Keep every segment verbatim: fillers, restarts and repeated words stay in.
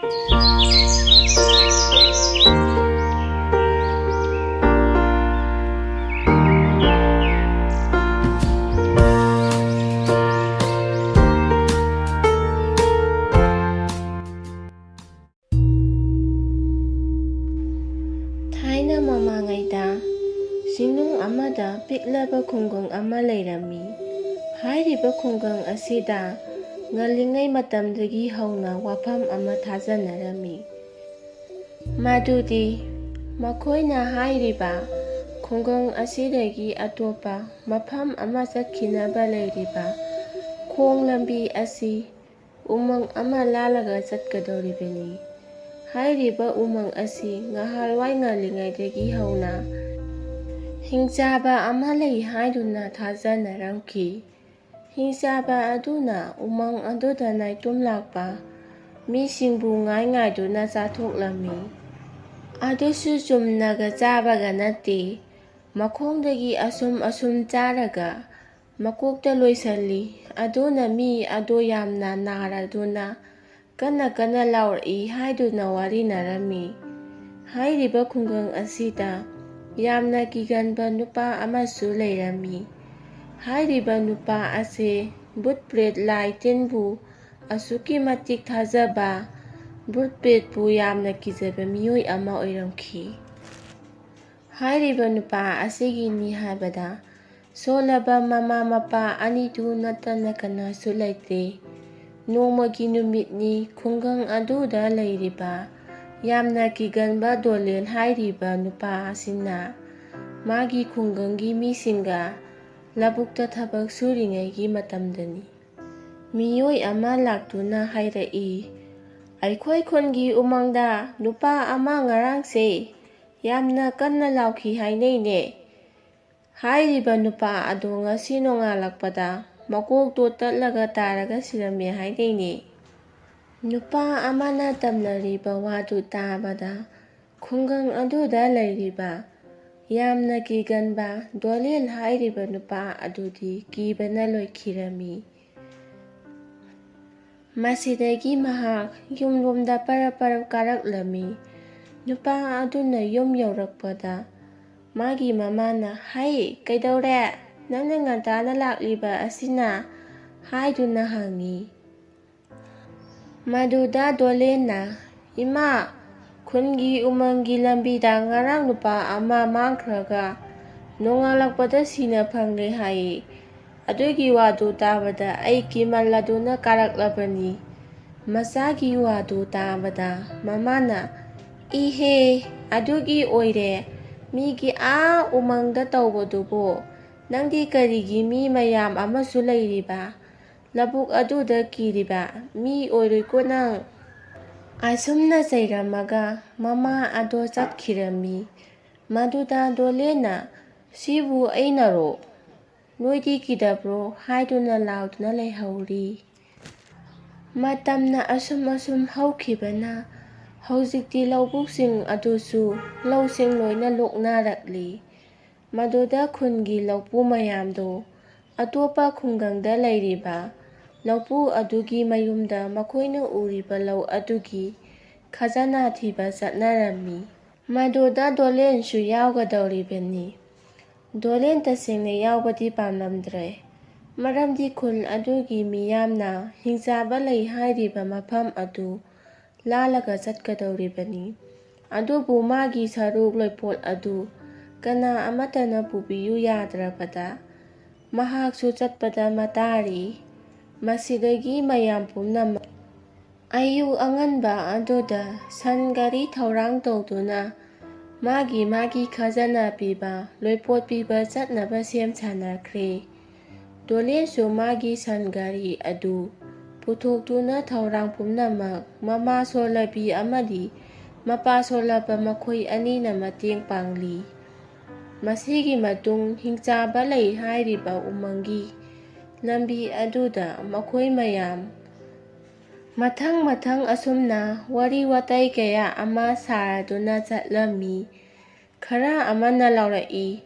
ꯊꯥꯏꯅ ꯃꯃꯥꯡꯉꯩꯗ ꯆꯤꯡꯅꯨꯡ ꯑꯃꯗ ꯄꯤꯛꯂꯕ ꯈꯨꯡꯒꯪ ꯑꯃ ꯂꯩꯔꯝꯃꯤ꯫ ꯍꯥꯏꯔꯤꯕ ꯈꯨꯡꯒꯪ ꯑꯁꯤꯗ ꯉꯜꯂꯤꯉꯩ ꯃꯇꯝꯗꯒꯤ ꯍꯧꯅ ꯋꯥꯐꯝ ꯑꯃ ꯊꯥꯖꯅꯔꯝꯃꯤ꯫ ꯃꯗꯨꯗꯤ ꯃꯈꯣꯏꯅ ꯍꯥꯏꯔꯤꯕ ꯈꯨꯡꯒꯪ ꯑꯁꯤꯗꯒꯤ ꯑꯇꯣꯞꯄ ꯃꯐꯝ ꯑꯃ ꯆꯠꯈꯤꯅꯕ ꯂꯩꯔꯤꯕ ꯈꯣꯡ ꯂꯝꯕꯤ ꯑꯁꯤ ꯎꯃꯪ ꯑꯃ ꯂꯥꯜꯂꯒ ꯆꯠꯀꯗꯧꯔꯤꯕꯅꯤ꯫ ꯍꯥꯏꯔꯤꯕ ꯎꯃꯪ ꯑꯁꯤ ꯉꯍꯥꯟꯋꯥꯏ ꯉꯜꯂꯤꯉꯩꯗꯒꯤ ꯍꯧꯅ ꯍꯤꯡꯆꯥꯕ ꯑꯃ ꯂꯩ ꯍꯥꯏꯗꯨꯅ ꯊꯥꯖꯅꯔꯝꯈꯤ꯫ ꯍꯤꯡꯆꯥꯕ ꯑꯗꯨꯅ ꯎꯃꯪ ꯑꯗꯨꯗ ꯅꯥꯏꯇꯣꯝ ꯂꯥꯛꯄ ꯃꯤꯁꯤꯡꯕꯨ ꯉꯥꯏ ꯉꯥꯏꯗꯨꯅ ꯆꯥꯊꯣꯛꯂꯝꯃꯤ꯫ ꯑꯗꯨꯁꯨ ꯆꯨꯝꯅꯒ ꯆꯥꯕꯒ ꯅꯠꯇꯦ, ꯃꯈꯣꯡꯗꯒꯤ ꯑꯁꯨꯝ ꯑꯁꯨꯝ ꯆꯥꯔꯒ ꯃꯀꯣꯛꯇ ꯂꯣꯏꯁꯤꯜꯂꯤ꯫ ꯑꯗꯨꯅ ꯃꯤ ꯑꯗꯨ ꯌꯥꯝꯅ ꯅꯥꯔꯗꯨꯅ ꯀꯟꯅ ꯀꯟꯅ ꯂꯥꯎꯔꯛꯏ ꯍꯥꯏꯗꯨꯅ ꯋꯥꯔꯤꯅꯔꯝꯃꯤ꯫ ꯍꯥꯏꯔꯤꯕ ꯈꯨꯡꯒꯪ ꯑꯁꯤꯗ ꯌꯥꯝꯅ ꯀꯤꯒꯟꯕ ꯅꯨꯄꯥ ꯑꯃꯁꯨ ꯂꯩꯔꯝꯃꯤ꯫ ꯍꯥꯏꯔꯤꯕ ꯅꯨꯄꯥ ꯑꯁꯤ ꯚꯨꯠ ꯄ꯭ꯔꯦꯠ ꯂꯥꯏ ꯇꯤꯟꯕꯨ ꯑꯁꯨꯛꯀꯤ ꯃꯇꯤꯛ ꯊꯥꯖꯕ, ꯚꯨꯠ ꯄ꯭ꯔꯦꯠꯄꯨ ꯌꯥꯝꯅ ꯀꯤꯖꯕ ꯃꯤꯑꯣꯏ ꯑꯃ ꯑꯣꯏꯔꯝꯈꯤ꯫ ꯍꯥꯏꯔꯤꯕ ꯅꯨꯄꯥ ꯑꯁꯤꯒꯤꯅꯤ ꯍꯥꯏꯕꯗ ꯁꯣꯜꯂꯕ ꯃꯃꯥ ꯃꯄꯥ ꯑꯅꯤꯗꯨ ꯅꯠꯇꯅ ꯀꯅꯥꯁꯨ ꯂꯩꯇꯦ꯫ ꯅꯣꯡꯃꯒꯤ ꯅꯨꯃꯤꯠꯅꯤ, ꯈꯨꯡꯒꯪ ꯑꯗꯨꯗ ꯂꯩꯔꯤꯕ ꯌꯥꯝꯅ ꯀꯤꯒꯟꯕ ꯗꯣꯂꯦꯟ ꯍꯥꯏꯔꯤꯕ ꯅꯨꯄꯥ ꯑꯁꯤꯅ ꯃꯥꯒꯤ ꯈꯨꯡꯒꯪꯒꯤ ꯃꯤꯁꯤꯡꯒ ꯂꯧꯕꯨꯛꯇ ꯊꯕꯛ ꯁꯨꯔꯤꯉꯩꯒꯤ ꯃꯇꯝꯗꯅꯤ꯫ ꯃꯤꯑꯣꯏ ꯑꯃ ꯂꯥꯛꯇꯨꯅ ꯍꯥꯏꯔꯛꯏ, "ꯑꯩꯈꯣꯏ ꯈꯨꯟꯒꯤ ꯎꯃꯪꯗ ꯅꯨꯄꯥ ꯑꯃ ꯉꯔꯥꯡꯁꯦ ꯌꯥꯝꯅ ꯀꯟꯅ ꯂꯥꯎꯈꯤ ꯍꯥꯏꯅꯩꯅꯦ꯫ ꯍꯥꯏꯔꯤꯕ ꯅꯨꯄꯥ ꯑꯗꯨ ꯉꯁꯤ ꯅꯣꯡꯉꯥꯜꯂꯛꯄꯗ ꯃꯀꯣꯛꯇꯣ ꯇꯠꯂꯒ ꯇꯥꯔꯒ ꯁꯤꯔꯝꯃꯦ ꯍꯥꯏꯅꯩꯅꯦ"꯫ ꯅꯨꯄꯥ ꯑꯃꯅ ꯇꯝꯅꯔꯤꯕ ꯋꯥꯗꯨ ꯇꯥꯕꯗ ꯈꯨꯡꯒꯪ ꯑꯗꯨꯗ ꯂꯩꯔꯤꯕ ꯌꯥꯝꯅ ꯀꯤꯒꯟꯕ ꯗꯣꯂꯦꯟ ꯍꯥꯏꯔꯤꯕ ꯅꯨꯄꯥ ꯑꯗꯨꯗꯤ ꯀꯤꯕꯅ ꯂꯣꯏꯈꯤꯔꯝꯃꯤ꯫ ꯃꯁꯤꯗꯒꯤ ꯃꯍꯥꯛ ꯌꯨꯝꯂꯣꯝꯗ ꯄꯔꯞ ꯄꯔꯞ ꯀꯥꯔꯛꯂꯝꯃꯤ꯫ ꯅꯨꯄꯥ ꯑꯗꯨꯅ ꯌꯨꯝ ꯌꯧꯔꯛꯄꯗ ꯃꯥꯒꯤ ꯃꯃꯥꯅ, "ꯍꯩ, ꯀꯩꯗꯧꯔꯦ? ꯅꯪꯅ ꯉꯟꯇꯥꯅ ꯂꯥꯛꯂꯤꯕ ꯑꯁꯤꯅ?" ꯍꯥꯏꯗꯨꯅ ꯍꯪꯉꯤ꯫ ꯃꯗꯨꯗ ꯗꯣꯂꯦꯟꯅ, "ꯏꯃꯥ, ꯈꯨꯟꯒꯤ ꯎꯃꯪꯒꯤ ꯂꯝꯕꯤꯗ ꯉꯔꯥꯡ ꯅꯨꯄꯥ ꯑꯃ ꯃꯥꯡꯈ꯭ꯔꯒ ꯅꯣꯡꯉꯥꯜꯂꯛꯄꯗ ꯁꯤꯅ ꯐꯪꯂꯦ ꯍꯥꯏꯌꯦ꯫ ꯑꯗꯨꯒꯤ ꯋꯥꯗꯨ ꯇꯥꯕꯗ ꯑꯩ ꯀꯤꯃꯜꯂꯗꯨꯅ ꯀꯥꯔꯛꯂꯕꯅꯤ꯫" ꯃꯆꯥꯒꯤ ꯋꯥꯗꯨ ꯇꯥꯕꯗ ꯃꯃꯥꯅ, "ꯏꯍꯦ, ꯑꯗꯨꯒꯤ ꯑꯣꯏꯔꯦ꯫ ꯃꯤꯒꯤ ꯑꯥ ꯎꯃꯪꯗ ꯇꯧꯕꯗꯨꯕꯨ ꯅꯪꯗꯤ ꯀꯔꯤꯒꯤ ꯃꯤ ꯃꯌꯥꯝ ꯑꯃꯁꯨ ꯂꯩꯔꯤꯕ? ꯂꯧꯕꯨꯛ ꯑꯗꯨꯗ ꯀꯤꯔꯤꯕ ꯃꯤ ꯑꯣꯏꯔꯣꯏꯀꯣ ꯅꯪ꯫" ꯑꯁꯨꯝꯅ ꯆꯩꯔꯝꯃꯒ ꯃꯃꯥ ꯑꯗꯣ ꯆꯠꯈꯤꯔꯝꯃꯤ꯫ ꯃꯗꯨꯗ ꯗꯣꯂꯦꯟꯅ, "ꯁꯤꯕꯨ ꯑꯩꯅꯔꯣ? ꯅꯣꯏꯗꯤ ꯀꯤꯗꯕ꯭ꯔꯣ?" ꯍꯥꯏꯗꯨꯅ ꯂꯥꯎꯗꯨꯅ ꯂꯩꯍꯧꯔꯤ꯫ ꯃꯇꯝꯅ ꯑꯁꯨꯝ ꯑꯁꯨꯝ ꯍꯧꯈꯤꯕꯅ ꯍꯧꯖꯤꯛꯇꯤ ꯂꯧꯕꯨꯛꯁꯤꯡ ꯑꯗꯨꯁꯨ ꯂꯧꯁꯤꯡ ꯂꯣꯏꯅ ꯂꯣꯛꯅꯔꯛꯂꯤ꯫ ꯃꯗꯨꯗ ꯈꯨꯟꯒꯤ ꯂꯧꯄꯨ ꯃꯌꯥꯝꯗꯣ ꯑꯇꯣꯞꯄ ꯈꯨꯡꯒꯪꯗ ꯂꯩꯔꯤꯕ ꯂꯧꯄꯨ ꯑꯗꯨꯒꯤ ꯃꯌꯨꯝꯗ ꯃꯈꯣꯏꯅ ꯎꯔꯤꯕ ꯂꯧ ꯑꯗꯨꯒꯤ ꯈꯖꯅꯥ ꯊꯤꯕ ꯆꯠꯅꯔꯝꯃꯤ꯫ ꯃꯗꯨꯗ ꯗꯣꯂꯦꯟꯁꯨ ꯌꯥꯎꯒꯗꯧꯔꯤꯕꯅꯤ꯫ ꯗꯣꯂꯦꯟ ꯇꯁꯦꯡꯅ ꯌꯥꯎꯕꯗꯤ ꯄꯥꯝꯂꯝꯗ꯭ꯔꯦ, ꯃꯔꯝꯗꯤ ꯈꯨꯜ ꯑꯗꯨꯒꯤ ꯃꯤꯌꯥꯝꯅ ꯍꯤꯡꯆꯥꯕ ꯂꯩ ꯍꯥꯏꯔꯤꯕ ꯃꯐꯝ ꯑꯗꯨ ꯂꯥꯜꯂꯒ ꯆꯠꯀꯗꯧꯔꯤꯕꯅꯤ꯫ ꯑꯗꯨꯕꯨ ꯃꯥꯒꯤ ꯁꯔꯨꯛ ꯂꯣꯏꯄꯣꯠ ꯑꯗꯨ ꯀꯅꯥ ꯑꯃꯠꯇꯅ ꯄꯨꯕꯤꯌꯨ ꯌꯥꯗ꯭ꯔꯕꯗ ꯃꯍꯥꯛꯁꯨ ꯆꯠꯄꯗ ꯃꯇꯥꯔꯤ꯫ ꯃꯁꯤꯗꯒꯤ ꯃꯌꯥꯝ ꯄꯨꯝꯅꯃꯛ ꯑꯌꯨꯛ ꯑꯉꯟꯕ ꯑꯗꯨꯗ ꯁꯟ ꯒꯥꯔꯤ ꯊꯧꯔꯥꯡ ꯇꯧꯗꯨꯅ ꯃꯥꯒꯤ ꯃꯥꯒꯤ ꯈꯖꯅꯥ ꯄꯤꯕ, ꯂꯣꯏꯄꯣꯠ ꯄꯤꯕ ꯆꯠꯅꯕ ꯁꯦꯝ ꯁꯥꯅꯈ꯭ꯔꯦ꯫ ꯗꯣꯂꯦꯟꯁꯨ ꯃꯥꯒꯤ ꯁꯟ ꯒꯥꯔꯤ ꯑꯗꯨ ꯄꯨꯊꯣꯛꯇꯨꯅ ꯊꯧꯔꯥꯡ ꯄꯨꯝꯅꯃꯛ ꯃꯃꯥ ꯁꯣꯜꯂꯕꯤ ꯑꯃꯗꯤ ꯃꯄꯥ ꯁꯣꯜꯂꯕ ꯃꯈꯣꯏ ꯑꯅꯤꯅ ꯃꯇꯦꯡ ꯄꯥꯡꯂꯤ꯫ ꯃꯁꯤꯒꯤ ꯃꯇꯨꯡ ꯍꯤꯡꯆꯥꯕ ꯂꯩ ꯍꯥꯏꯔꯤꯕ ꯎꯃꯪꯒꯤ ꯂꯝꯕꯤ ꯑꯗꯨꯗ ꯃꯈꯣꯏ ꯃꯌꯥꯝ ꯃꯊꯪ ꯃꯊꯪ ꯑꯁꯨꯝꯅ ꯋꯥꯔꯤ ꯋꯥꯇꯥꯏ ꯀꯌꯥ ꯑꯃ ꯁꯥꯔꯗꯨꯅ ꯆꯠꯂꯝꯃꯤ꯫ ꯈꯔ ꯑꯃꯅ ꯂꯥꯎꯔꯛꯏ,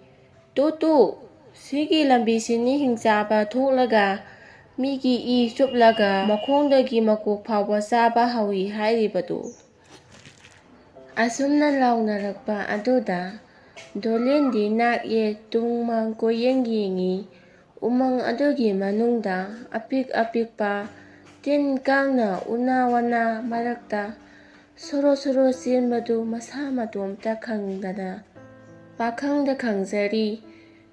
"ꯇꯨ ꯇꯨ, ꯁꯤꯒꯤ ꯂꯝꯕꯤꯁꯤꯅꯤ ꯍꯤꯡꯆꯥꯕ ꯊꯣꯛꯂꯒ ꯃꯤꯒꯤ ꯏ ꯆꯨꯞꯂꯒ ꯃꯈꯣꯡꯗꯒꯤ ꯃꯀꯣꯛ ꯐꯥꯎꯕ ꯆꯥꯕ ꯍꯧꯏ ꯍꯥꯏꯔꯤꯕꯗꯨ꯫ ꯑꯁꯨꯝꯅ ꯂꯥꯎꯅꯔꯛꯄ ꯑꯗꯨꯗ ꯗꯣꯂꯦꯟꯗꯤ ꯅꯥꯛ ꯌꯦꯠ ꯇꯨꯡ ꯃꯥꯡ ꯀꯣꯏꯌꯦꯡ ꯌꯦꯡꯏ꯫ ꯎꯃꯪ ꯑꯗꯨꯒꯤ ꯃꯅꯨꯡꯗ ꯑꯄꯤꯛ ꯑꯄꯤꯛꯄ ꯇꯤꯟ ꯀꯥꯡꯅ ꯎꯅꯥ ꯋꯥꯅꯥ ꯃꯔꯛꯇ ꯁꯣꯔꯣ ꯁꯣꯔꯣ ꯆꯦꯟꯕꯗꯨ ꯃꯁꯥ ꯃꯇꯣꯝꯇ ꯈꯪꯗꯅ ꯄꯥꯈꯪꯗ ꯈꯪꯖꯔꯤ꯫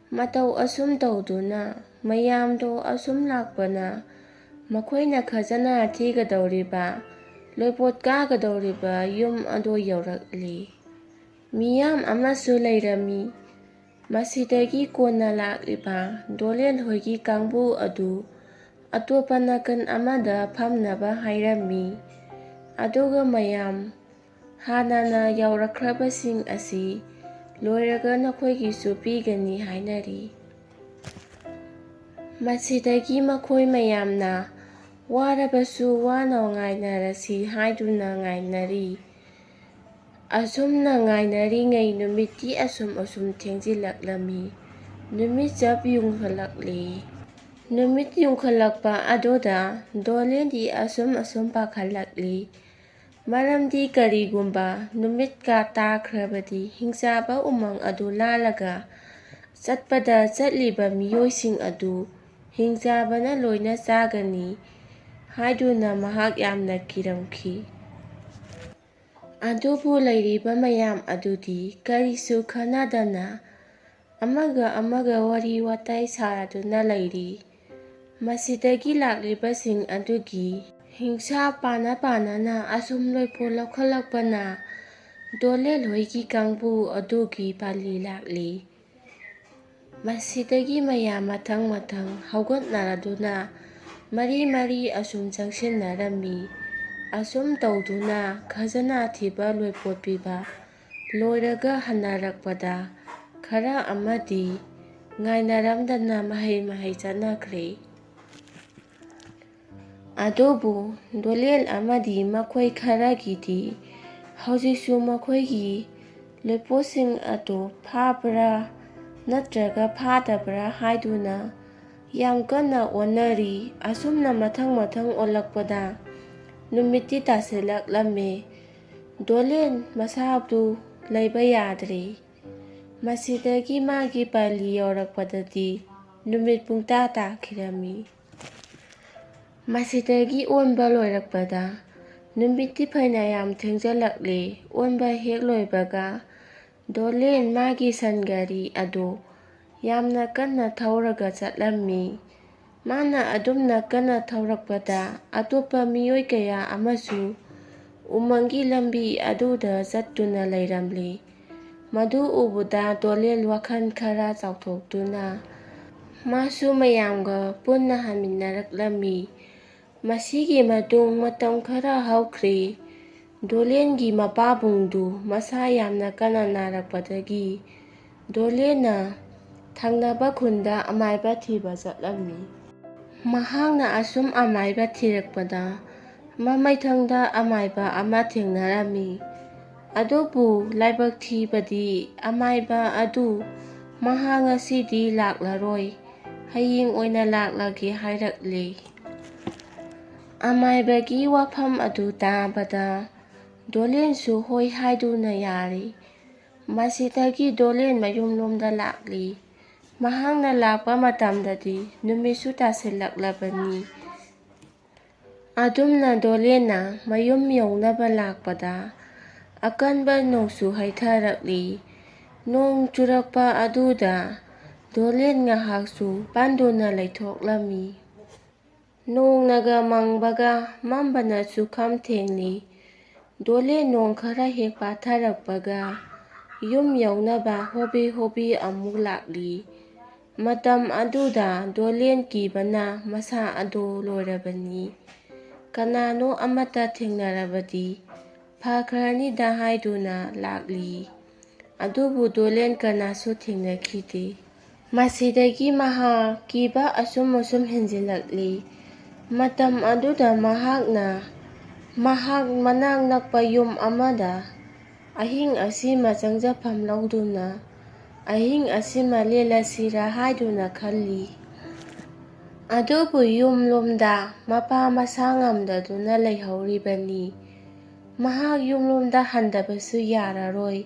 ꯃꯇꯧ ꯑꯁꯨꯝ ꯇꯧꯗꯨꯅ ꯃꯌꯥꯝꯗꯣ ꯑꯁꯨꯝ ꯂꯥꯛꯄꯅ ꯃꯈꯣꯏꯅ ꯈꯖꯅꯥ ꯊꯤꯒꯗꯧꯔꯤꯕ, ꯂꯣꯏꯄꯣꯠ ꯀꯥꯒꯗꯧꯔꯤꯕ ꯌꯨꯝ ꯑꯗꯨ ꯌꯧꯔꯛꯂꯤ꯫ ꯃꯤꯌꯥꯝ ꯑꯃꯁꯨ ꯂꯩꯔꯝꯃꯤ꯫ ꯃꯁꯤꯗꯒꯤ ꯀꯣꯟꯅ ꯂꯥꯛꯂꯤꯕ ꯗꯣꯂꯦꯟ ꯍꯣꯏꯒꯤ ꯀꯥꯡꯕꯨ ꯑꯗꯨ ꯑꯇꯣꯞꯄ ꯅꯥꯀꯟ ꯑꯃꯗ ꯐꯝꯅꯕ ꯍꯥꯏꯔꯝꯃꯤ꯫ ꯑꯗꯨꯒ ꯃꯌꯥꯝ ꯍꯥꯟꯅꯅ ꯌꯧꯔꯛꯈ꯭ꯔꯕꯁꯤꯡ ꯑꯁꯤ ꯂꯣꯏꯔꯒ ꯅꯈꯣꯏꯒꯤꯁꯨ ꯄꯤꯒꯅꯤ ꯍꯥꯏꯅꯔꯤ꯫ ꯃꯁꯤꯗꯒꯤ ꯃꯈꯣꯏ ꯃꯌꯥꯝꯅ ꯋꯥꯔꯕꯁꯨ ꯋꯥꯅ ꯉꯥꯏꯅꯔꯁꯤ ꯍꯥꯏꯗꯨꯅ ꯉꯥꯏꯅꯔꯤ꯫ ꯑꯁꯨꯝꯅ ꯉꯥꯏꯅꯔꯤꯉꯩ ꯅꯨꯃꯤꯠꯇꯤ ꯑꯁꯨꯝ ꯑꯁꯨꯝ ꯊꯦꯡꯖꯤꯜꯂꯛꯂꯝꯃꯤ꯫ ꯅꯨꯃꯤꯠ ꯆꯞ ꯌꯨꯡꯈꯠꯂꯛꯂꯤ꯫ ꯅꯨꯃꯤꯠ ꯌꯨꯡꯈꯠꯂꯛꯄ ꯑꯗꯨꯗ ꯗꯣꯂꯦꯟꯗꯤ ꯑꯁꯨꯝ ꯑꯁꯨꯝ ꯄꯥꯈꯠꯂꯛꯂꯤ꯫ ꯃꯔꯝꯗꯤ ꯀꯔꯤꯒꯨꯝꯕ ꯅꯨꯃꯤꯠꯀ ꯇꯥꯈ꯭ꯔꯕꯗꯤ ꯍꯤꯡꯆꯥꯕ ꯎꯃꯪ ꯑꯗꯨ ꯂꯥꯜꯂꯒ ꯆꯠꯄꯗ ꯆꯠꯂꯤꯕ ꯃꯤꯑꯣꯏꯁꯤꯡ ꯑꯗꯨ ꯍꯤꯡꯆꯥꯕꯅ ꯂꯣꯏꯅ ꯆꯥꯒꯅꯤ ꯍꯥꯏꯗꯨꯅ ꯃꯍꯥꯛ ꯌꯥꯝꯅ ꯀꯤꯔꯝꯈꯤ꯫ ꯑꯗꯨꯕꯨ ꯂꯩꯔꯤꯕ ꯃꯌꯥꯝ ꯑꯗꯨꯗꯤ ꯀꯔꯤꯁꯨ ꯈꯟꯅꯗꯅ ꯑꯃꯒ ꯑꯃꯒ ꯋꯥꯔꯤ ꯋꯥꯇꯥꯏ ꯁꯥꯗꯨꯅ ꯂꯩꯔꯤ꯫ ꯃꯁꯤꯗꯒꯤ ꯂꯥꯛꯂꯤꯕꯁꯤꯡ ꯑꯗꯨꯒꯤ ꯍꯤꯡꯁꯥ ꯄꯥꯅ ꯄꯥꯅꯅ ꯑꯁꯨꯝ ꯂꯣꯏꯄꯣ ꯂꯧꯈꯠꯂꯛꯄꯅ ꯗꯣꯂꯦꯜ ꯍꯣꯏꯒꯤ ꯀꯥꯡꯕꯨ ꯑꯗꯨꯒꯤ ꯄꯥꯜꯂꯤ ꯂꯥꯛꯂꯤ꯫ ꯃꯁꯤꯗꯒꯤ ꯃꯌꯥꯝ ꯃꯊꯪ ꯃꯊꯪ ꯍꯧꯒꯠꯅꯔꯗꯨꯅ ꯃꯔꯤ ꯃꯔꯤ ꯑꯁꯨꯝ ꯆꯪꯁꯤꯟꯅꯔꯝꯃꯤ꯫ ꯑꯁꯨꯝ ꯇꯧꯗꯨꯅ ꯈꯖꯅꯥ ꯊꯤꯕ ꯂꯣꯏꯄꯣꯠ ꯄꯤꯕ ꯂꯣꯏꯔꯒ ꯍꯟꯅꯔꯛꯄꯗ ꯈꯔ ꯑꯃꯗꯤ ꯉꯥꯏꯅꯔꯝꯗꯅ ꯃꯍꯩ ꯃꯍꯩ ꯆꯠꯅꯈ꯭ꯔꯦ꯫ ꯑꯗꯨꯕꯨ ꯗꯣꯂꯦꯜ ꯑꯃꯗꯤ ꯃꯈꯣꯏ ꯈꯔꯒꯤꯗꯤ ꯍꯧꯖꯤꯛꯁꯨ ꯃꯈꯣꯏꯒꯤ ꯂꯣꯏꯄꯣꯠꯁꯤꯡ ꯑꯗꯨ ꯐꯥꯕ꯭ꯔꯥ ꯅꯠꯇ꯭ꯔꯒ ꯐꯥꯗꯕ꯭ꯔꯥ ꯍꯥꯏꯗꯨꯅ ꯌꯥꯝ ꯀꯟꯅ ꯑꯣꯟꯅꯔꯤ꯫ ꯑꯁꯨꯝꯅ ꯃꯊꯪ ꯃꯊꯪ ꯑꯣꯜꯂꯛꯄꯗ ꯅꯨꯃꯤꯠꯇꯤ ꯇꯥꯁꯤꯜꯂꯛꯂꯝꯃꯤ꯫ ꯗꯣꯂꯦꯟ ꯃꯁꯥꯗꯨ ꯂꯩꯕ ꯌꯥꯗ꯭ꯔꯦ꯫ ꯃꯁꯤꯗꯒꯤ ꯃꯥꯒꯤ ꯄꯥꯂꯤ ꯌꯧꯔꯛꯄꯗꯗꯤ ꯅꯨꯃꯤꯠ ꯄꯨꯡꯇꯥ ꯇꯥꯈꯤꯔꯝꯃꯤ꯫ ꯃꯁꯤꯗꯒꯤ ꯑꯣꯟꯕ ꯂꯣꯏꯔꯛꯄꯗ ꯅꯨꯃꯤꯠꯇꯤ ꯐꯅ ꯌꯥꯝ ꯊꯦꯡꯖꯤꯜꯂꯛꯂꯦ꯫ ꯑꯣꯟꯕ ꯍꯦꯛ ꯂꯣꯏꯕꯒ ꯗꯣꯂꯦꯟ ꯃꯥꯒꯤ ꯁꯟ ꯒꯥꯔꯤ ꯑꯗꯨ ꯌꯥꯝꯅ ꯀꯟꯅ ꯊꯧꯔꯒ ꯆꯠꯂꯝꯃꯤ꯫ ꯃꯥꯅ ꯑꯗꯨꯝꯅ ꯀꯟꯅ ꯊꯧꯔꯛꯄꯗ ꯑꯇꯣꯞꯄ ꯃꯤꯑꯣꯏ ꯀꯌꯥ ꯑꯃꯁꯨ ꯎꯃꯪꯒꯤ ꯂꯝꯕꯤ ꯑꯗꯨꯗ ꯆꯠꯇꯨꯅ ꯂꯩꯔꯝꯂꯤ꯫ ꯃꯗꯨ ꯎꯕꯗ ꯗꯣꯂꯦꯟ ꯋꯥꯈꯜ ꯈꯔ ꯆꯥꯎꯊꯣꯛꯇꯨꯅ ꯃꯥꯁꯨ ꯃꯌꯥꯝꯒ ꯄꯨꯟꯅ ꯍꯟꯃꯤꯟꯅꯔꯛꯂꯝꯃꯤ꯫ ꯃꯁꯤꯒꯤ ꯃꯇꯨꯡ ꯃꯇꯝ ꯈꯔ ꯍꯧꯈ꯭ꯔꯦ꯫ ꯗꯣꯂꯦꯟꯒꯤ ꯃꯄꯥꯕꯨꯡꯗꯨ ꯃꯁꯥ ꯌꯥꯝꯅ ꯀꯟꯅ ꯅꯥꯔꯛꯄꯗꯒꯤ ꯗꯣꯂꯦꯟꯅ ꯊꯪꯅꯕ ꯈꯨꯟꯗ ꯑꯃꯥꯏꯕ ꯊꯤꯕ ꯆꯠꯂꯝꯃꯤ꯫ ꯃꯍꯥꯛꯅ ꯑꯁꯨꯝ ꯑꯃꯥꯏꯕ ꯊꯤꯔꯛꯄꯗ ꯃꯃꯩꯊꯪꯗ ꯑꯃꯥꯏꯕ ꯑꯃ ꯊꯦꯡꯅꯔꯝꯃꯤ꯫ ꯑꯗꯨꯕꯨ ꯂꯥꯏꯕꯛ ꯊꯤꯕꯗꯤ ꯑꯃꯥꯏꯕ ꯑꯗꯨ ꯃꯍꯥꯛ ꯉꯁꯤꯗꯤ ꯂꯥꯛꯂꯔꯣꯏ, ꯍꯌꯦꯡ ꯑꯣꯏꯅ ꯂꯥꯛꯂꯒꯦ ꯍꯥꯏꯔꯛꯂꯦ꯫ ꯑꯃꯥꯏꯕꯒꯤ ꯋꯥꯐꯝ ꯑꯗꯨ ꯇꯥꯕꯗ ꯗꯣꯂꯦꯟꯁꯨ ꯍꯣꯏ ꯍꯥꯏꯗꯨꯅ ꯌꯥꯔꯦ꯫ ꯃꯁꯤꯗꯒꯤ ꯗꯣꯂꯦꯟ ꯃꯌꯨꯝꯂꯣꯝꯗ ꯂꯥꯛꯂꯤ꯫ ꯃꯍꯥꯛꯅ ꯂꯥꯛꯄ ꯃꯇꯝꯗꯗꯤ ꯅꯨꯃꯤꯠꯁꯨ ꯇꯥꯁꯤꯜꯂꯛꯂꯕꯅꯤ꯫ ꯑꯗꯨꯝꯅ ꯗꯣꯂꯦꯟꯅ ꯃꯌꯨꯝ ꯌꯧꯅꯕ ꯂꯥꯛꯄꯗ ꯑꯀꯟꯕ ꯅꯣꯡꯁꯨ ꯍꯩꯊꯔꯛꯂꯤ꯫ ꯅꯣꯡ ꯆꯨꯔꯛꯄ ꯑꯗꯨꯗ ꯗꯣꯂꯦꯟ ꯉꯥꯏꯍꯥꯛꯁꯨ ꯄꯥꯟꯗꯨꯅ ꯂꯩꯊꯣꯛꯂꯝꯃꯤ꯫ ꯅꯣꯡꯅꯒ ꯃꯪꯕꯒ ꯃꯝꯕꯅꯁꯨ ꯈꯝ ꯊꯦꯡꯂꯤ꯫ ꯗꯣꯂꯦꯟ ꯅꯣꯡ ꯈꯔ ꯍꯦꯛ ꯄꯥꯊꯔꯛꯄꯒ ꯌꯨꯝ ꯌꯧꯅꯕ ꯍꯣꯕꯦ ꯍꯣꯕꯦ ꯑꯃꯨꯛ ꯂꯥꯛꯂꯤ꯫ ꯃꯇꯝ ꯑꯗꯨꯗ ꯗꯣꯂꯦꯟ ꯀꯤꯕꯅ ꯃꯁꯥ ꯑꯗꯨ ꯂꯣꯏꯔꯕꯅꯤ꯫ ꯀꯅꯥꯅꯣ ꯑꯃꯠꯇ ꯊꯦꯡꯅꯔꯕꯗꯤ ꯐꯈ꯭ꯔꯅꯤꯗ ꯍꯥꯏꯗꯨꯅ ꯂꯥꯛꯂꯤ꯫ ꯑꯗꯨꯕꯨ ꯗꯣꯂꯦꯟ ꯀꯅꯥꯁꯨ ꯊꯦꯡꯅꯈꯤꯗꯦ꯫ ꯃꯁꯤꯗꯒꯤ ꯃꯍꯥꯛ ꯀꯤꯕ ꯑꯁꯨꯝ ꯑꯁꯨꯝ ꯍꯦꯟꯖꯤꯜꯂꯛꯂꯤ꯫ ꯃꯇꯝ ꯑꯗꯨꯗ ꯃꯍꯥꯛꯅ ꯃꯍꯥꯛ ꯃꯅꯥꯛ ꯅꯛꯄ ꯌꯨꯝ ꯑꯃꯗ ꯑꯍꯤꯡ ꯑꯁꯤꯃ ꯆꯪꯖꯐꯝ ꯂꯧꯗꯨꯅ ꯑꯍꯤꯡ ꯑꯁꯤꯃ ꯂꯦꯜꯂꯁꯤꯔꯥ ꯍꯥꯏꯗꯨꯅ ꯈꯜꯂꯤ꯫ ꯑꯗꯨꯕꯨ ꯌꯨꯝꯂꯣꯝꯗ ꯃꯄꯥ ꯃꯁꯥ ꯉꯝꯗꯗꯨꯅ ꯂꯩꯍꯧꯔꯤꯕꯅꯤ꯫ ꯃꯍꯥꯛ ꯌꯨꯝꯂꯣꯝꯗ ꯍꯟꯗꯕꯁꯨ ꯌꯥꯔꯔꯣꯏ꯫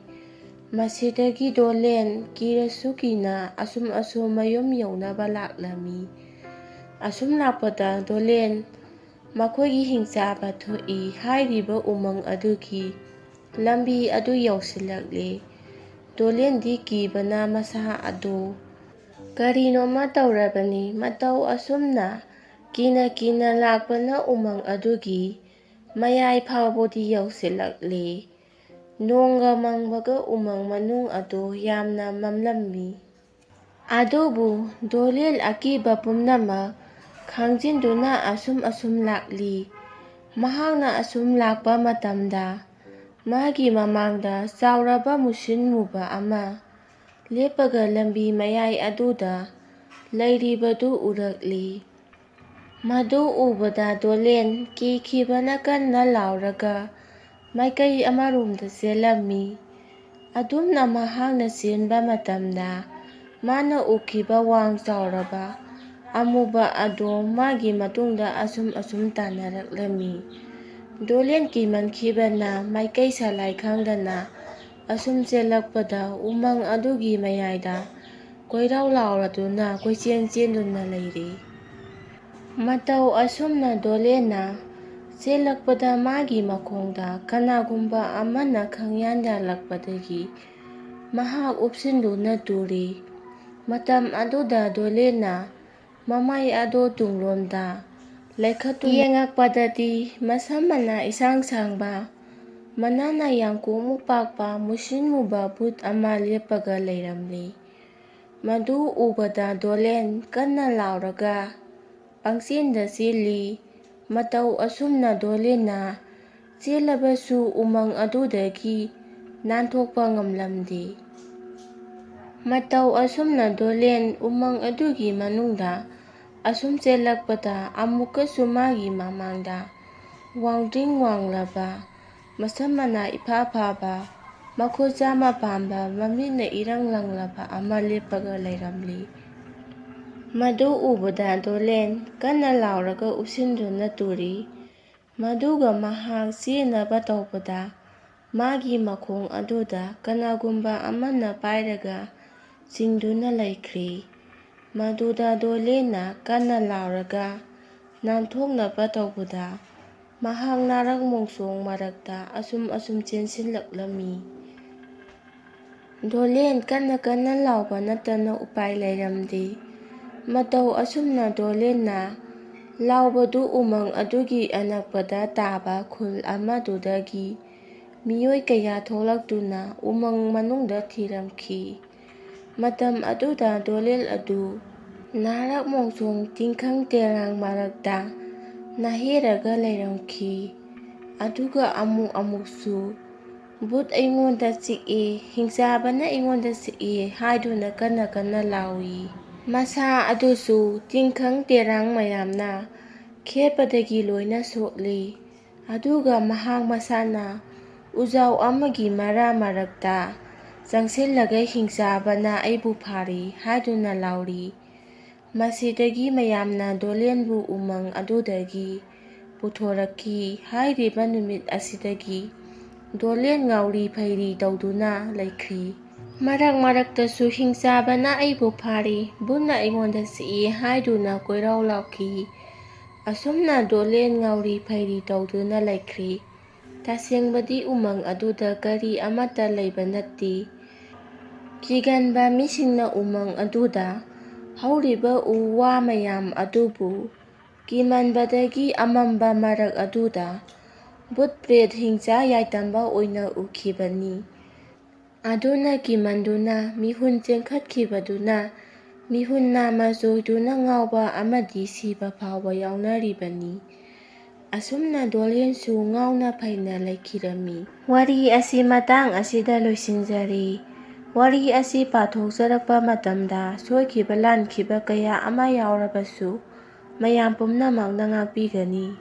ꯃꯁꯤꯗꯒꯤ ꯗꯣꯂꯦꯟ ꯀꯤꯔꯁꯨ ꯀꯤꯅ ꯑꯁꯨꯝ ꯑꯁꯨꯝ ꯃꯌꯨꯝ ꯌꯧꯅꯕ ꯂꯥꯛꯂꯝꯃꯤ꯫ ꯑꯁꯨꯝ ꯂꯥꯛꯄꯗ ꯗꯣꯂꯦꯟ ꯃꯈꯣꯏꯒꯤ ꯍꯤꯡꯆꯥꯕ ꯊꯣꯛꯏ ꯍꯥꯏꯔꯤꯕ ꯎꯃꯪ ꯑꯗꯨꯒꯤ ꯂꯝꯕꯤ ꯑꯗꯨ ꯌꯧꯁꯤꯜꯂꯛꯂꯦ꯫ ꯗꯣꯂꯦꯟꯗꯤ ꯀꯤꯕꯅ ꯃꯁꯥ ꯑꯗꯨ ꯀꯔꯤꯅꯣꯃ ꯇꯧꯔꯕꯅꯤ꯫ ꯃꯇꯧ ꯑꯁꯨꯝꯅ ꯀꯤꯅ ꯀꯤꯅ ꯂꯥꯛꯄꯅ ꯎꯃꯪ ꯑꯗꯨꯒꯤ ꯃꯌꯥꯏ ꯐꯥꯎꯕꯗꯤ ꯌꯧꯁꯤꯜꯂꯛꯂꯦ꯫ ꯅꯣꯡꯒ ꯃꯪꯕꯒ ꯎꯃꯪ ꯃꯅꯨꯡ ꯑꯗꯨ ꯌꯥꯝꯅ ꯃꯝꯂꯝꯃꯤ꯫ ꯑꯗꯨꯕꯨ ꯗꯣꯂꯦꯟ ꯑꯀꯤꯕ ꯄꯨꯝꯅꯃꯛ ꯈꯥꯡꯖꯤꯟꯗꯨꯅ ꯑꯁꯨꯝ ꯑꯁꯨꯝ ꯂꯥꯛꯂꯤ꯫ ꯃꯍꯥꯛꯅ ꯑꯁꯨꯝ ꯂꯥꯛꯄ ꯃꯇꯝꯗ ꯃꯥꯒꯤ ꯃꯃꯥꯡꯗ ꯆꯥꯎꯔꯕ ꯃꯨꯁꯤꯟ ꯃꯨꯕ ꯑꯃ ꯂꯦꯞꯄꯒ ꯂꯝꯕꯤ ꯃꯌꯥꯏ ꯑꯗꯨꯗ ꯂꯩꯔꯤꯕꯗꯨ ꯎꯔꯛꯂꯤ꯫ ꯃꯗꯨ ꯎꯕꯗ ꯗꯣꯂꯦꯟ ꯀꯤꯈꯤꯕꯅ ꯀꯟꯅ ꯂꯥꯎꯔꯒ ꯃꯥꯏꯀꯩ ꯑꯃꯔꯣꯝꯗ ꯆꯦꯜꯂꯝꯃꯤ꯫ ꯑꯗꯨꯝꯅ ꯃꯍꯥꯛꯅ ꯆꯦꯟꯕ ꯃꯇꯝꯗ ꯃꯥꯅ ꯎꯈꯤꯕ ꯋꯥꯡ ꯆꯥꯎꯔꯕ ꯑꯃꯨꯕ ꯑꯗꯨ ꯃꯥꯒꯤ ꯃꯇꯨꯡꯗ ꯑꯁꯨꯝ ꯑꯁꯨꯝ ꯇꯥꯟꯅꯔꯛꯂꯝꯃꯤ꯫ ꯗꯣꯂꯦꯟ ꯀꯤꯃꯟꯈꯤꯕꯅ ꯃꯥꯏꯀꯩ ꯁꯂꯥꯏ ꯈꯪꯗꯅ ꯑꯁꯨꯝ ꯆꯦꯜꯂꯛꯄꯗ ꯎꯃꯪ ꯑꯗꯨꯒꯤ ꯃꯌꯥꯏꯗ ꯀꯣꯏꯔꯥꯎ ꯂꯥꯎꯔꯗꯨꯅ ꯀꯣꯏꯆꯦꯟ ꯆꯦꯟꯗꯨꯅ ꯂꯩꯔꯤ꯫ ꯃꯇꯧ ꯑꯁꯨꯝꯅ ꯗꯣꯂꯦꯟꯅ ꯆꯦꯜꯂꯛꯄꯗ ꯃꯥꯒꯤ ꯃꯈꯣꯡꯗ ꯀꯅꯥꯒꯨꯝꯕ ꯑꯃꯅ ꯈꯪꯌꯥꯟ ꯌꯥꯜꯂꯛꯄꯗꯒꯤ ꯃꯍꯥꯛ ꯎꯞꯁꯤꯟꯗꯨꯅ ꯇꯨꯔꯤ꯫ ꯃꯇꯝ ꯑꯗꯨꯗ ꯗꯣꯂꯦꯟꯅ ꯃꯃꯥꯏ ꯑꯗꯨ ꯇꯨꯡꯂꯣꯝꯗ ꯂꯩꯈꯠꯇꯨꯅ ꯌꯦꯡꯉꯛꯄꯗꯗꯤ ꯃꯁꯝ ꯃꯅꯥ ꯏꯁꯥꯡ ꯁꯥꯡꯕ, ꯃꯅꯥꯅ ꯌꯥꯡꯀꯣꯛꯃꯨꯛ ꯄꯥꯛꯄ ꯃꯨꯁꯤꯟ ꯃꯨꯕ ꯚꯨꯠ ꯑꯃ ꯂꯦꯞꯄꯒ ꯂꯩꯔꯝꯂꯤ꯫ ꯃꯗꯨ ꯎꯕꯗ ꯗꯣꯂꯦꯟ ꯀꯟꯅ ꯂꯥꯎꯔꯒ ꯄꯪꯆꯦꯟꯗ ꯆꯦꯜꯂꯤ꯫ ꯃꯇꯧ ꯑꯁꯨꯝꯅ ꯗꯣꯂꯦꯟꯅ ꯆꯦꯜꯂꯕꯁꯨ ꯎꯃꯪ ꯑꯗꯨꯗꯒꯤ ꯅꯥꯟꯊꯣꯛꯄ ꯉꯝꯂꯝꯗꯦ꯫ ꯃꯇꯧ ꯑꯁꯨꯝꯅ ꯗꯣꯂꯦꯟ ꯎꯃꯪ ꯑꯗꯨꯒꯤ ꯃꯅꯨꯡꯗ ꯑꯁꯨꯝ ꯆꯦꯜꯂꯛꯄꯗ ꯑꯃꯨꯛꯀꯁꯨ ꯃꯥꯒꯤ ꯃꯃꯥꯡꯗ ꯋꯥꯡꯗ꯭ꯔꯤꯡ ꯋꯥꯡꯂꯕ, ꯃꯁꯝ ꯃꯅꯥ ꯏꯐꯥ ꯐꯥꯕ, ꯃꯈꯨꯠ ꯆꯥꯝꯃ ꯄꯥꯟꯕ, ꯃꯃꯤꯠꯅ ꯏꯔꯪ ꯂꯪꯂꯕ ꯑꯃ ꯂꯦꯞꯄꯒ ꯂꯩꯔꯝꯂꯤ꯫ ꯃꯗꯨ ꯎꯕꯗ ꯗꯣꯂꯦꯟ ꯀꯟꯅ ꯂꯥꯎꯔꯒ ꯎꯞꯁꯤꯟꯗꯨꯅ ꯇꯨꯔꯤ꯫ ꯃꯗꯨꯒ ꯃꯍꯥꯛ ꯆꯦꯟꯅꯕ ꯇꯧꯕꯗ ꯃꯥꯒꯤ ꯃꯈꯣꯡ ꯑꯗꯨꯗ ꯀꯅꯥꯒꯨꯝꯕ ꯑꯃꯅ ꯄꯥꯏꯔꯒ ꯆꯤꯡꯗꯨꯅ ꯂꯩꯈ꯭ꯔꯤ꯫ ꯃꯗꯨꯗ ꯗꯣꯂꯦꯟꯅ ꯀꯟꯅ ꯂꯥꯎꯔꯒ ꯅꯥꯟꯊꯣꯛꯅꯕ ꯇꯧꯕꯗ ꯃꯍꯥꯛ ꯅꯥꯔꯛ ꯃꯣꯡꯁꯣꯡ ꯃꯔꯛꯇ ꯑꯁꯨꯝ ꯑꯁꯨꯝ ꯆꯦꯟꯁꯤꯜꯂꯛꯂꯝꯃꯤ꯫ ꯗꯣꯂꯦꯟ ꯀꯟꯅ ꯀꯟꯅ ꯂꯥꯎꯕ ꯅꯠꯇꯅ ꯎꯄꯥꯏ ꯂꯩꯔꯝꯗꯦ꯫ ꯃꯇꯧ ꯑꯁꯨꯝꯅ ꯗꯣꯂꯦꯟꯅ ꯂꯥꯎꯕꯗꯨ ꯎꯃꯪ ꯑꯗꯨꯒꯤ ꯑꯅꯛꯄꯗ ꯇꯥꯕ ꯈꯨꯜ ꯑꯃꯗꯨꯗꯒꯤ ꯃꯤꯑꯣꯏ ꯀꯌꯥ ꯊꯣꯛꯂꯛꯇꯨꯅ ꯎꯃꯪ ꯃꯅꯨꯡꯗ ꯊꯤꯔꯝꯈꯤ꯫ ꯃꯇꯝ ꯑꯗꯨꯗ ꯗꯣꯂꯦꯟ ꯑꯗꯨ ꯅꯥꯔꯛ ꯃꯣꯡꯁꯣꯡ ꯇꯤꯡꯈꯪ ꯇꯦꯔꯥꯡ ꯃꯔꯛꯇ ꯅꯥꯍꯦꯔꯒ ꯂꯩꯔꯝꯈꯤ꯫ ꯑꯗꯨꯒ ꯑꯃꯨꯛ ꯑꯃꯨꯛꯁꯨ "ꯚꯨꯠ ꯑꯩꯉꯣꯟꯗ ꯆꯤꯛꯏ, ꯍꯤꯡꯆꯥꯕꯅ ꯑꯩꯉꯣꯟꯗ ꯆꯤꯛꯏ" ꯍꯥꯏꯗꯨꯅ ꯀꯟꯅ ꯀꯟꯅ ꯂꯥꯎꯏ꯫ ꯃꯁꯥ ꯑꯗꯨꯁꯨ ꯇꯤꯡꯈꯪ ꯇꯦꯔꯥꯡ ꯃꯌꯥꯝꯅ ꯈꯦꯠꯄꯗꯒꯤ ꯂꯣꯏꯅ ꯁꯣꯛꯂꯤ꯫ ꯑꯗꯨꯒ ꯃꯍꯥꯛ ꯃꯁꯥꯅ ꯎꯖꯥꯎ ꯑꯃꯒꯤ ꯃꯔꯥ ꯃꯔꯛꯇ ꯆꯪꯁꯤꯜꯂꯒ "ꯍꯤꯡꯆꯥꯕꯅ ꯑꯩꯕꯨ ꯐꯥꯔꯤ" ꯍꯥꯏꯗꯨꯅ ꯂꯥꯎꯔꯤ꯫ ꯃꯁꯤꯗꯒꯤ ꯃꯌꯥꯝꯅ ꯗꯣꯂꯦꯟꯕꯨ ꯎꯃꯪ ꯑꯗꯨꯗꯒꯤ ꯄꯨꯊꯣꯔꯛꯈꯤ꯫ ꯍꯥꯏꯔꯤꯕ ꯅꯨꯃꯤꯠ ꯑꯁꯤꯗꯒꯤ ꯗꯣꯂꯦꯟ ꯉꯥꯎꯔꯤ ꯐꯩꯔꯤ ꯇꯧꯗꯨꯅ ꯂꯩꯈ꯭ꯔꯤ꯫ ꯃꯔꯛ ꯃꯔꯛꯇꯁꯨ "ꯍꯤꯡꯆꯥꯕꯅ ꯑꯩꯕꯨ ꯐꯥꯔꯤ, ꯚꯨꯠꯅ ꯑꯩꯉꯣꯟꯗ ꯆꯤꯛꯏ" ꯍꯥꯏꯗꯨꯅ ꯀꯣꯏꯔꯥꯎ ꯂꯥꯎꯈꯤ꯫ ꯑꯁꯨꯝꯅ ꯗꯣꯂꯦꯟ ꯉꯥꯎꯔꯤ ꯐꯩꯔꯤ ꯇꯧꯗꯨꯅ ꯂꯩꯈ꯭ꯔꯤ꯫ ꯇꯁꯦꯡꯕꯗꯤ ꯎꯃꯪ ꯑꯗꯨꯗ ꯀꯔꯤ ꯑꯃꯠꯇ ꯂꯩꯕ ꯅꯠꯇꯦ꯫ ꯀꯤꯒꯟꯕ ꯃꯤꯁꯤꯡꯅ ꯎꯃꯪ ꯑꯗꯨꯗ ꯍꯧꯔꯤꯕ ꯎ ꯋꯥ ꯃꯌꯥꯝ ꯑꯗꯨꯕꯨ ꯀꯤꯃꯟꯕꯗꯒꯤ ꯑꯃꯝꯕ ꯃꯔꯛ ꯑꯗꯨꯗ ꯚꯨꯠ ꯄ꯭ꯔꯦꯠ ꯍꯤꯡꯆꯥ ꯌꯥꯏꯇꯝꯕ ꯑꯣꯏꯅ ꯎꯈꯤꯕꯅꯤ꯫ ꯑꯗꯨꯅ ꯀꯤꯃꯟꯗꯨꯅ ꯃꯤꯍꯨꯟ ꯆꯦꯟꯈꯠꯈꯤꯕꯗꯨꯅ ꯃꯤꯍꯨꯟ ꯅꯥꯝꯃ ꯆꯣꯏꯗꯨꯅ ꯉꯥꯎꯕ ꯑꯃꯗꯤ ꯁꯤꯕ ꯐꯥꯎꯕ ꯌꯥꯎꯅꯔꯤꯕꯅꯤ꯫ ꯑꯁꯨꯝꯅ ꯗꯣꯂꯦꯟꯁꯨ ꯉꯥꯎꯅ ꯐꯩꯅ ꯂꯩꯈꯤꯔꯝꯃꯤ꯫ ꯋꯥꯔꯤ ꯑꯁꯤ ꯃꯇꯥꯡ ꯑꯁꯤꯗ ꯂꯣꯏꯁꯤꯟꯖꯔꯤ꯫ ꯋꯥꯔꯤ ꯑꯁꯤ ꯄꯥꯊꯣꯛꯆꯔꯛꯄ ꯃꯇꯝꯗ ꯁꯣꯏꯈꯤꯕ ꯂꯥꯟꯈꯤꯕ ꯀꯌꯥ ꯑꯃ ꯌꯥꯎꯔꯕꯁꯨ ꯃꯌꯥꯝ ꯄꯨꯝꯅꯃꯛꯅ ꯉꯥꯛꯄꯤꯒꯅꯤ꯫